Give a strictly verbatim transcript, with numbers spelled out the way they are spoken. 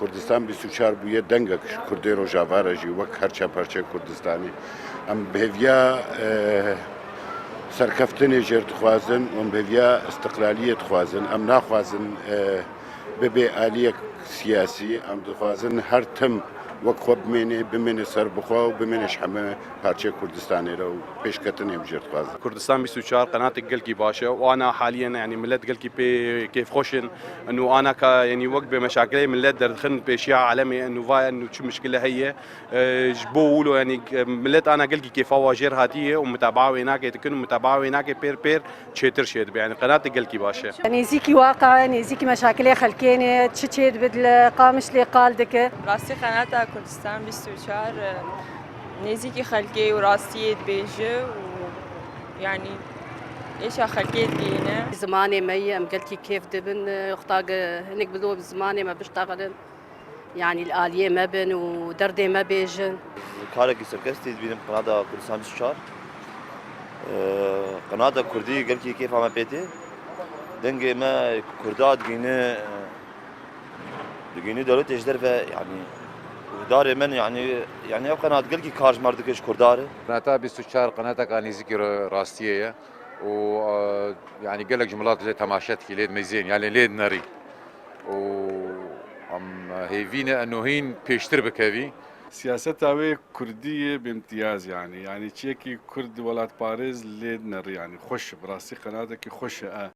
Kurdistan bîst û çar bûye dengek ji Kurdê Rojava re jî wek her çar parçeyê Kurdistanê. Em bi hêviya, e, serkeftinê jêr dixwazin û em bi hêviya istiqlaliyê dixwazin. Em naxwazin, e, bibe aliyek siyasî. Em dixwazin her tim wek xwe bimêne, bimêne serbixwe û bimêne ji heme parçeyê Kurdistanê re û pêşketinê em jêr dixwazin. Kurdistan bîst û çar qenatek gelkî baş e û ana haliyen, yanî, millet gelkî pê kêfxweş in. Û ana ka, yanî, wek bi meşakilê millet derdixin pêşiya alemê, û va, û çi mişkile heye. E, ji bo wilo, yanî, millet ana gelkî kêfa wa jêr hatiye û mutabaa wê nake dikin û mutabaa wê nake pêr pêr çêtir çêdibe. Yanî, qenatek gelkî baş e. Nêzîkî waqa, nêzîkî meşakilê xelkê ne, çi çêdibe li Qamişlê qal dike. Rastî qenata Kurdistan bîst û çar, e, nêzîkî xelkê û rastiyê dibêje û, yanî, êşa xelkê digihîne. Zimanê me ye, em gelkî kêf dibin, wexta ge-, hinek bi zimanê me biştexilin, yanî li aliyê me bin û derdê me bêjin. Karekî serkestî dibînim qenata Kurdistan bîst û çar. Ee, qenata Kurdî gelkî kêfa me pê tê. Dengê me Kurda digihîne, digihîne dewletê ji derve, yanî guhdarê me ne, yanî, yanî ev qenat gelkî kar ji me re dike ji Kurda re. Qenata bîst û çar qenateka nêzîkî ra-, rastiyê ye û, e, yanî gelek ji milat lê temaşe dikî, lê dimeyzên, yanî lê dinerî. Û em hêvî ne eno hîn pêştir bikevî. Siyaseta wê Kurdî ye bi îmtiyaz, yanî. Yanî çiyekî Kurd welatparêz lê dinerî, yanî xweş, bi rastî qenatekî xweş e.